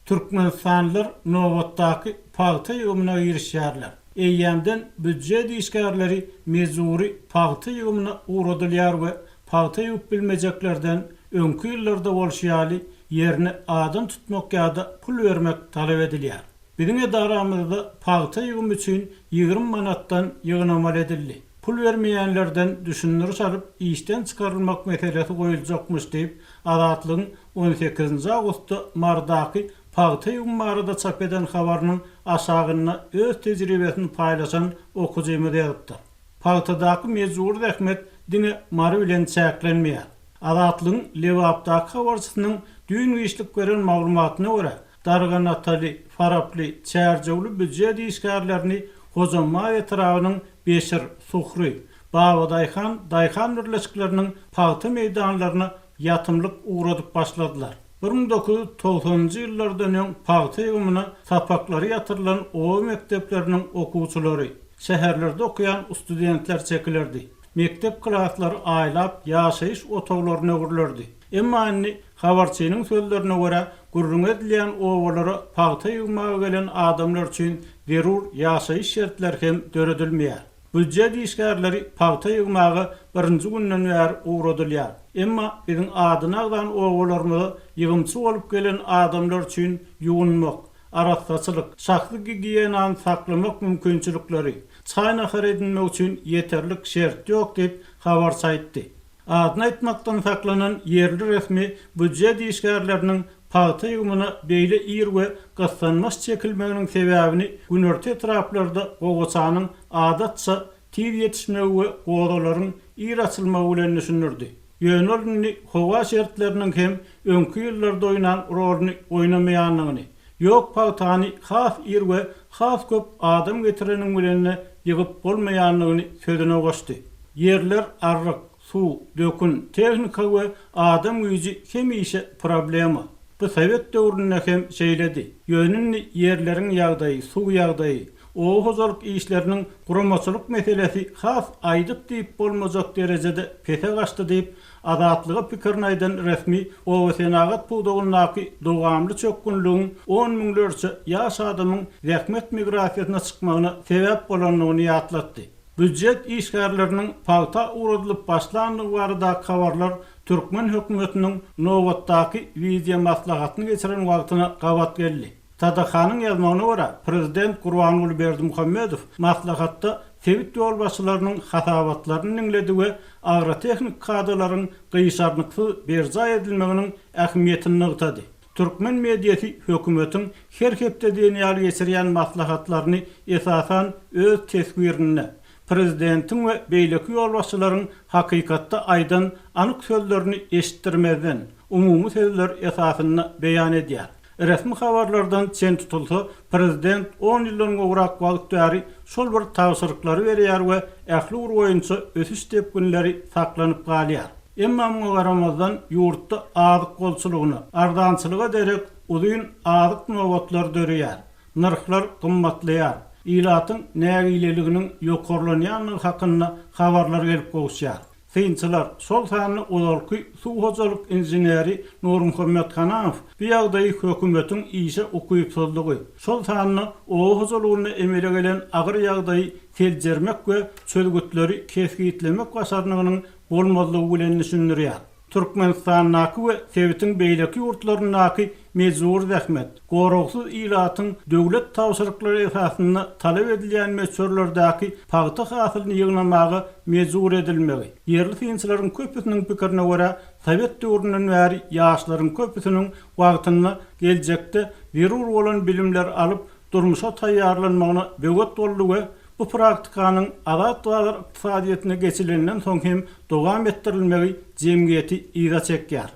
Türkmenistanlylar nobatdaky pagta ýygymyna girişýärler. Eýýämden býujet işgärleri mejbury pagta ýygymyna ugradylýar we pagta ýygyp bilmejeklerden, öňki ýyllarda bolşy ýaly, ýerine adam tutmak ýa-da pul bermek talap edilýär. Biziň edaramyzda pagta ýygymy üçin 20 manatdan ýygnamaly edildi. Pul bermeýänlerden düşündiriş alyp, işden çykarylmak meselesi goýuljakmyş diýip, Azatlygyň on sekizinji awgustda Marydaky pagta ýygymy barada çap eden habarynyň aşagynda öz tejribesini paýlaşan okyjymyz ýazypdyr. Pagtadaky mejbury zähmet diňe Mary bilen çäklenmeýär. Azatlygyň Lebapdaky habarçysynyň düýn giçlik beren maglumatyna görä, Darganataly, Faraply, Çärjewli býujet işgärlerini Hojambaz etrabynyň Beşir, Suhry, Babadaýhan daýhan birleşikleriniň pagta meýdanlaryna ýatymlyk ugradyp başladylar. 1990-njy ýyllardan öň pagta ýygymyna sapaklary ýatyrylan oba mekdepleriniň okuwçylary, şäherlerde okaýan studentler çekilerdi. Mekdep klaslary aýlap ýaşaýyş otaglaryna öwrülerdi. Emma indi, habarçynyň sözlerine görä, gürrüňi edilýän obalara pagta ýygmaga gelen adamlar üçin zerur ýaşaýyş şertleri hem döredilmeýär. Býujet işgärleri pagta ýygmaga birinji günden bäri ugradylýar. Emma biziň adyny agzan obalarymyza ýygymçy bolup gelen adamlar üçin ýuwunmak, arassaçylyk, şahsy gigiýenany saklamak mümkinçilikleri, çaý-nahar edinmek üçin ýeterlik şert ýok diýip, habarçy aýtdy. Adyny aýtmakdan saklanan ýerli resmi býujet işgärleriniň pagta ýygymyna beýle ir we gyssanmaç çekilmeginiň sebäbini günorta etraplarda gowaçanyň adatça tiz ýetişmegi we gozalaryň ir açylmagy bilen düşündirdi. Ýöne ol indi howa şertleriniň hem öňki ýyllarda oýnan roluny oýnamaýandygyny, ýok pagtany has ir we has köp adam getireniň bilen-de ýygyp bolmaýandygyny sözüne goşdy. Ýerler arryk, suw, dökün, tehnika we adam güýji hemişe problema. Bu sowet döwründe hem şeýledi. Ýöne indi ýerleriň ýagdaýy, suw ýagdaýy, oba hojalyk işleriniň guramaçylyk meselesi has aýdyp-diýip bolmajak derejede pese gaçdy diýip, Azatlyga pikirini aýdan resmi obasenagat pudagyndaky dowamly çökgünligiň on müňlerçe ýaş adamyň zähmet migrasiýasyna çykmagyna sebäp bolandygyny ýatlatdy. Býujet işgärleriniň pagta ugradylyp başlandygy baradaky habarlar türkmen hökümetiniň nobatdaky wideomaslahatyny geçiren wagtyna gabat geldi. TDH-nyň ýazmagyna görä, prezident Gurbanguly Berdimuhamedow maslahatda sebit ýolbaşçylarynyň hasabatlaryny diňledi we agrotehniki kadalaryň gyşarnyksyz berjaý edilmeginiň ähmiýetini nygtady. Türkmen mediasy hökümetiň her hepde diýen ýaly geçirýän maslahatlaryny esasan öz teswirinde, prezidentiň we beýleki ýolbaşçylaryň hakykatda aýdan anyk sözlerini eşitdirmezden, umumy sözler esasynda beýan edýär. Resmi habarlardan çen tutulsa, prezident on ýyldan gowrak wagt bäri şol bir tabşyryklary berýär we ähli ugur boýunça ösüş depginleri saklanyp galýar. Emma muňa garamazdan, ýurtda azyk bolçulygyna, arzançylyga derek uzyn azyk nobatlary döreýär, nyrhlar gymmatlaýar, ilatyň nägileliginiň ýokarlanýandygy hakynda habarlar gelip gowuşýar. Synçylar, şol sanda ozalky suw hojalyk inženeri Nurmuhammet Hanamow bu ýagdaýy hökümetiň işe ukypsyzlygy, şol sanda oba hojalygynda emele gelen agyr ýagdaýy seljermek we çözgütleri kesgitlemek başarnygynyň bolmazlygy bilen düşündirýär. Türkmenistandaky we sebitiň beýleki ýurtlaryndaky mejbury zähmet, goragsyz ilatyň döwlet tabşyryklary esasynda talap edilýän möçberlerdäki pagta hasylyny ýygnamaga mejbur edilmegi, ýerli synçylaryň köpüsiniň pikirine görä, sowet döwründen bäri ýaşlaryň köpüsiniň wagtynda geljekde zerur bolan bilimleri alyp, durmuşa taýýarlanmagyna böwet boldy we bu praktikanyň azat bazar ykdysadyýetine geçilenden soň hem dowam etdirilmegi jemgyýeti yza çekýär.